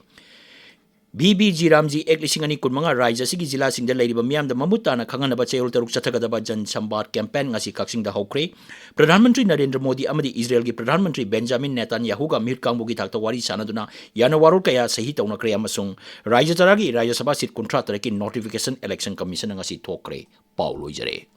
ꯚꯤ ꯕꯤ ꯖꯤ ꯔꯥꯝꯖꯤ ꯑꯦꯛ ꯂꯤꯁꯤꯡ ꯑꯅꯤ ꯀꯨꯟꯃꯉꯥ ꯔꯥꯖ꯭ꯌ ꯑꯁꯤꯒꯤ ꯖꯤꯂꯥꯁꯤꯡꯗ ꯂꯩꯔꯤꯕ ꯃꯤꯌꯥꯝꯗ ꯃꯃꯨꯠ ꯇꯥꯅ ꯈꯪꯍꯟꯅꯕ ꯆꯌꯣꯜ ꯇꯔꯨꯛ ꯆꯠꯊꯒꯗꯕ ꯖꯟ ꯁꯝꯕꯥꯗ ꯀꯦꯝꯄꯦꯟ ꯉꯁꯤ ꯀꯛꯆꯤꯡꯗ ꯍꯧꯈ꯭ꯔꯦ꯫ ꯄ꯭ꯔꯙꯥꯟ ꯃꯟꯇ꯭ꯔꯤ ꯅꯔꯦꯟꯗ꯭ꯔ ꯃꯣꯗꯤ ꯑꯃꯗꯤ ꯏꯖꯔꯦꯜꯒꯤ ꯄ꯭ꯔꯙꯥꯟ ꯃꯟꯇ꯭ꯔꯤ ꯕꯦꯟꯖꯥꯃꯤꯟ ꯅꯦꯇꯥꯟꯌꯥꯍꯨꯒ ꯃꯤꯍꯨꯠ ꯀꯥꯡꯕꯨꯒꯤ ꯊꯥꯛꯇ ꯋꯥꯔꯤ ꯁꯥꯟꯅꯗꯨꯅ ꯌꯥꯅ ꯋꯥꯔꯣꯜ ꯀꯌꯥ ꯁꯍꯤ ꯇꯧꯅꯈ꯭ꯔꯦ ꯑꯃꯁꯨꯡ ꯔꯥꯖ꯭ꯌ ꯇꯔꯥꯒꯤ ꯔꯥꯖ꯭ꯌ ꯁꯚꯥ ꯁꯤꯠ ꯀꯨꯟꯊ꯭ꯔꯥ ꯇꯔꯦꯠꯀꯤ ꯅꯣꯇꯤꯐꯤꯀꯦꯁꯟ ꯏꯂꯦꯛꯁꯟ ꯀꯃꯤꯁꯟꯅ ꯉꯁꯤ ꯊꯣꯛꯈ꯭ꯔꯦ꯫ ꯄꯥꯎ ꯂꯣꯏꯖꯔꯦ꯫